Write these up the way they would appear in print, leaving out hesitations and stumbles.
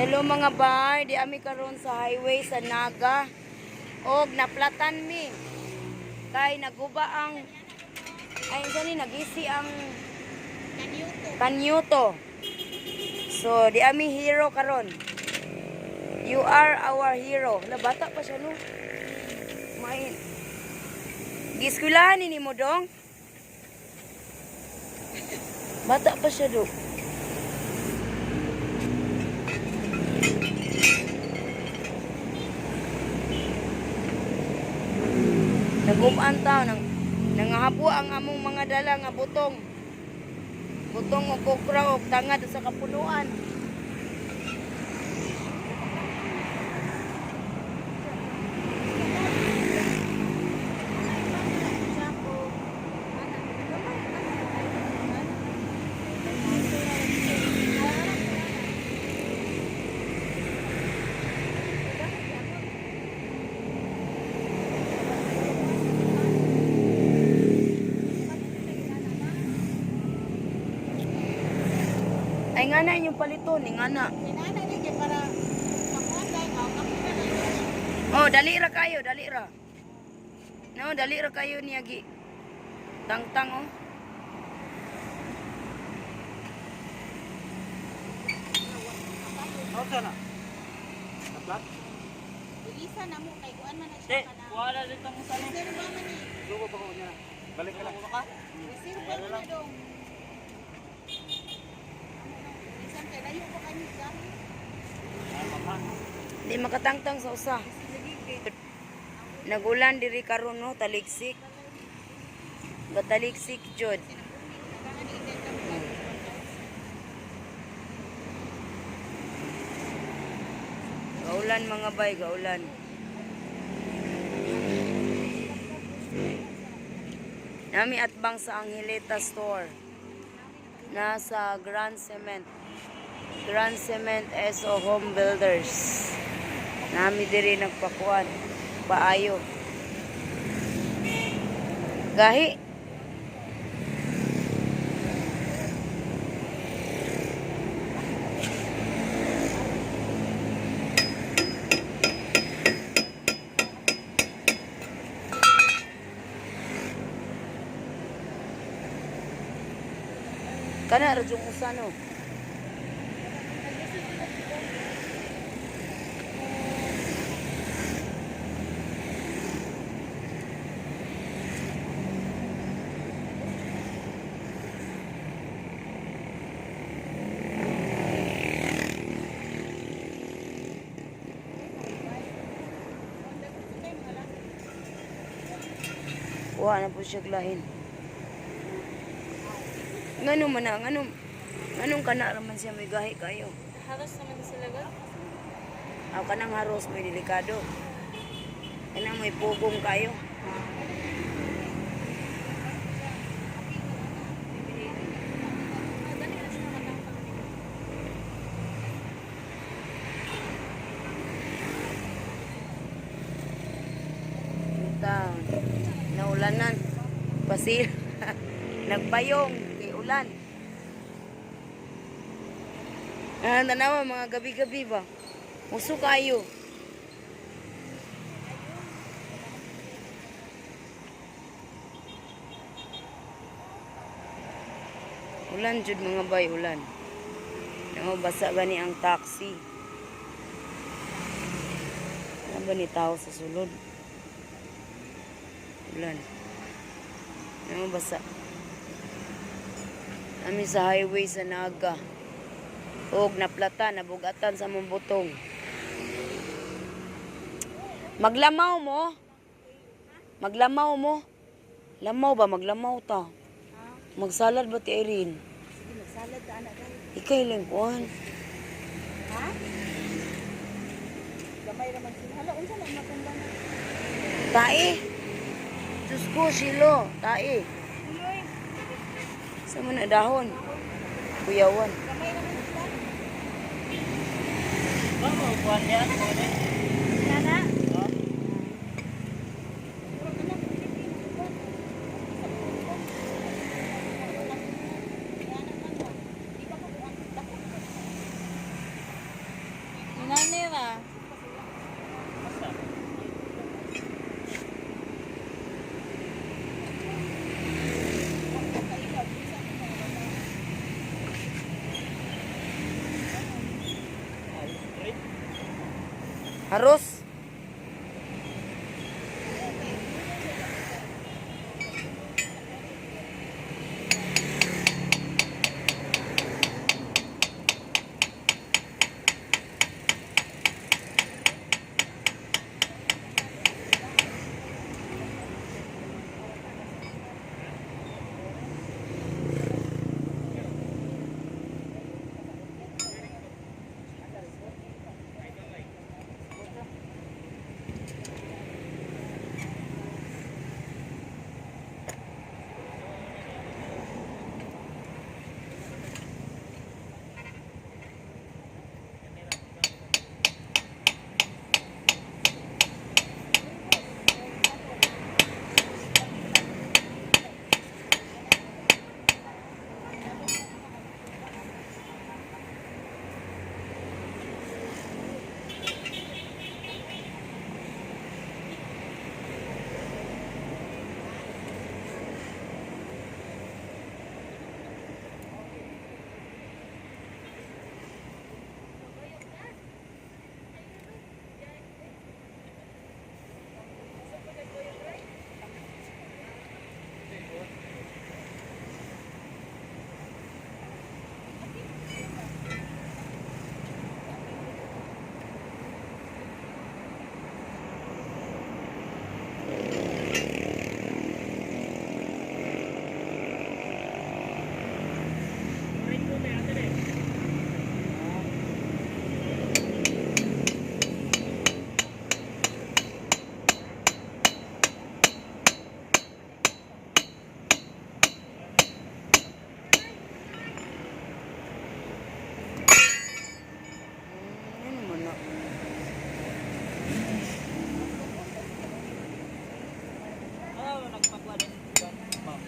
Hello, mga bay, di ami karon sa highway sa Naga. Og naplatan mi. Kay naguba ang, ay, unsa ni, nagisi ang kanyuto. So di ami hero karon. You are our hero. La, bata pa siya, no. May Giskulahan ni mo dong. Bata pa siya do. Nagumaan ta nang nangahapo ang among mga dala nga butong. Butong og okra og tangad sa kapunuan. Ay, nga na inyong paliton, ni nga na. Oh, dali ra kayo, dali ra. No, dali ra kayo niya gi. Tangtang oh. Ano na? Naplat? Bilisa na mo kay kuan man na Di, siya kana. wala dito mo sa Reserva man ni. Lugo pa ko niya. Balik ka lang. Reserva man na dong. Bisan kay layo pa kami gahi. Di makatangtang sa usa. Nagulan diri karon no, taligsik. Gataligsik jud. Gaulan, mga bay, gaulan. Nami atbang sa Angelita Store. Nasa Grand Cement. Grand Cement SO Home Builders. Nami diri nagpakuan. Paayo. Gahi. Kana ra jung usa no. Kuha na po siya glahin. Ngano man na, ngano, nganong kana raman siya may gahi kayo. Haros naman sila gud. Aw, kanang haros may delikado. Kanang may pugong kayo. Town. Naulanan. Pasil. Nagpayong kay ulan. Ah, tanawa mga gabi-gabi ba? Uso kayo. Ulan jud, mga bay, ulan. Namo basa gani ang taxi. Ano ba ni tao sa sulod? Ulan. Namo basa. Kami sa highway sa Naga. Og naplata, nabugatan sa mong butong. Maglamaw mo? Maglamaw mo? Lamaw ba? Maglamaw ta. Magsalad ba ti Irene? Sige, magsalad ta ana dai. Ikay lang kuan. Ha? Gamay ra man sila. Hala, unsa na matumba na? Tae. Diyos ko, Shilo. Tae. Sa mga dahon. Kuyawan. Gamay ra man sila. Ba mo kuan niya? Nana. Oh. Haros. Ano mo na? Ah, nagpakuha din. Ma'am.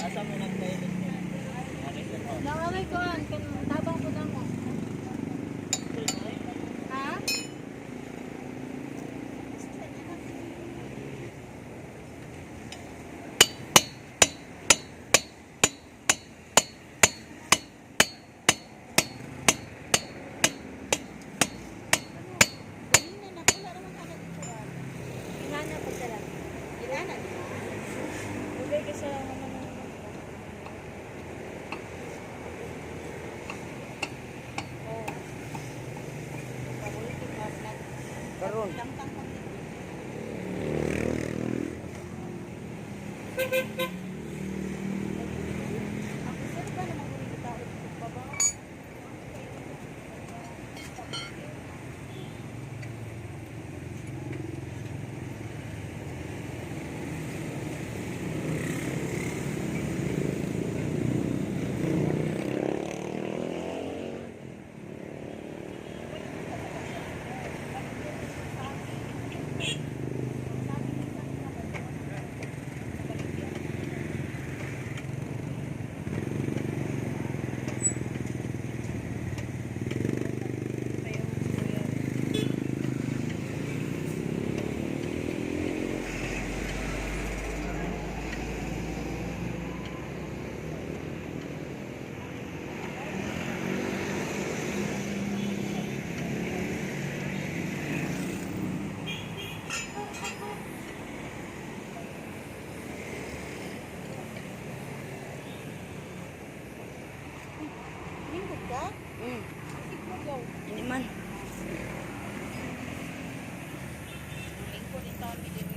Asa mo nagpainit mo? Ano sir, ma'am? Nakamay ko ang tabang ko na mo. Ha? Inana pa sila. Inana, di ba? Ugay kasi lang naman. Oo. Paborito ko ang Karon. Lamtang pang Ang sir ba naman kung kita pa ba? Lingkod ka? Ikaw. Hindi man. Lingkod din taon mi diri.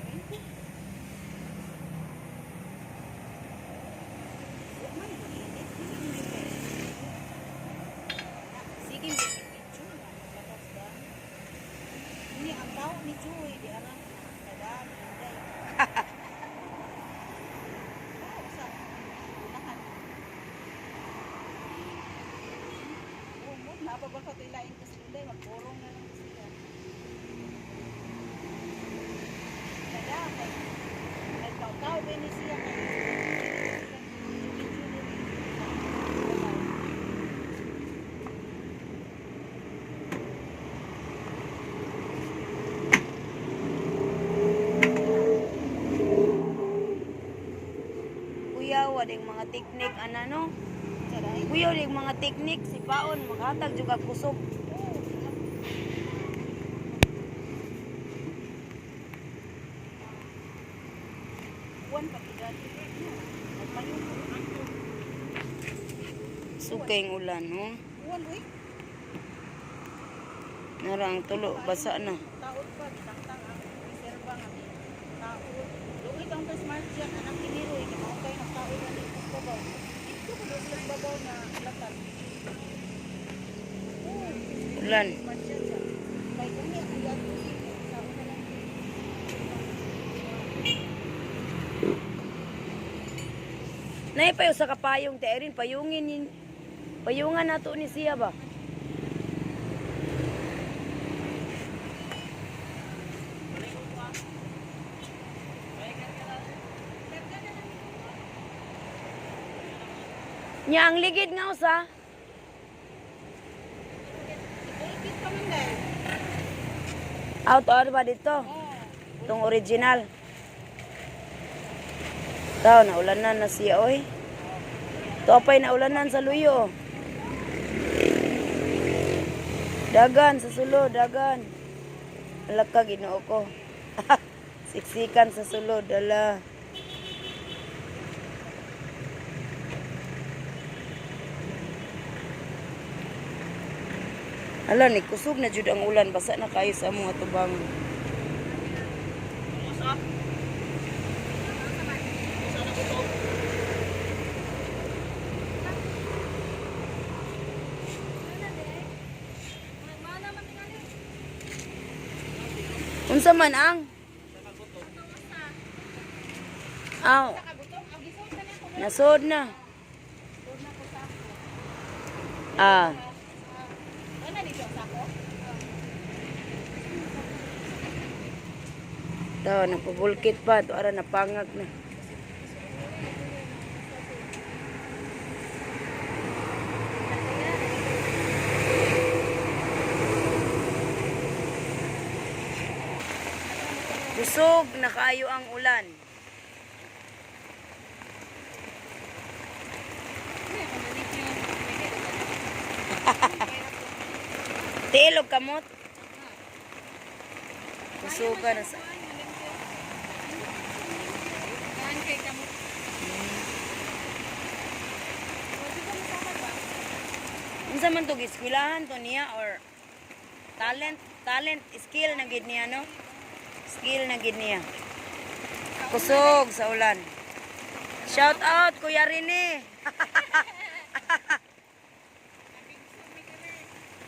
Wa man init, dili mi pwede. Sige, mi picture na lakas ba? Ni ang tao ni Joy di aram kadami day. Tao sa unahan. Oo, napa ba ka ilain kasi day magborong na lang sila. Kada kay nagkaw-kaw ba ni siya kay Kuya, wa ding mga teknik ana no. Saray. Kuya, ding mga teknik si paon maghatag jud kag kusog. Uwan pa gid. Nagmayo. Sukay ang ulan, no? Uwan uy. Nara ang tulo, basa na. Taod pa gitangtang ang reserva nga taod. Luoy kang to smart siya anak ni Leroy kay mao kay nagtaod ani sa babaw. Dito ko doon sa babaw na latan. Oh, Ulan. smart siya siya. Kay kani ang giadto sa una lang. Nay payo sa kapayong te Erin, payungin nin. Payungan nato ni siya ba? Nya ang ligid nga usa. Pulpit pa man dai. Out or ba dito? Itong original. Tao, naulanan na siya, oy. Topay naulanan sa luyo. Dagan sa sulod, dagan. Alaka, ginoo ko. Siksikan sa sulod, ala. Ala, ni kusog na jud ang ulan. Basa na kayo sa among atubangan. Usa. Usa na gutom. Mana man tingali. Unsa man ang? Aw. Nasod na. Ah, Ana dito sa ako. to nagpubulkit pa to ara napangag na. Kusog na kaayo ang ulan. Tilog kamot. Kusuga na sa Gaan kay kamo. Unsa man to giskwilahan to niya or talent talent skill na gid niya, no? Skill na gid niya. Kusog sa ulan. Shout out Kuya Rene.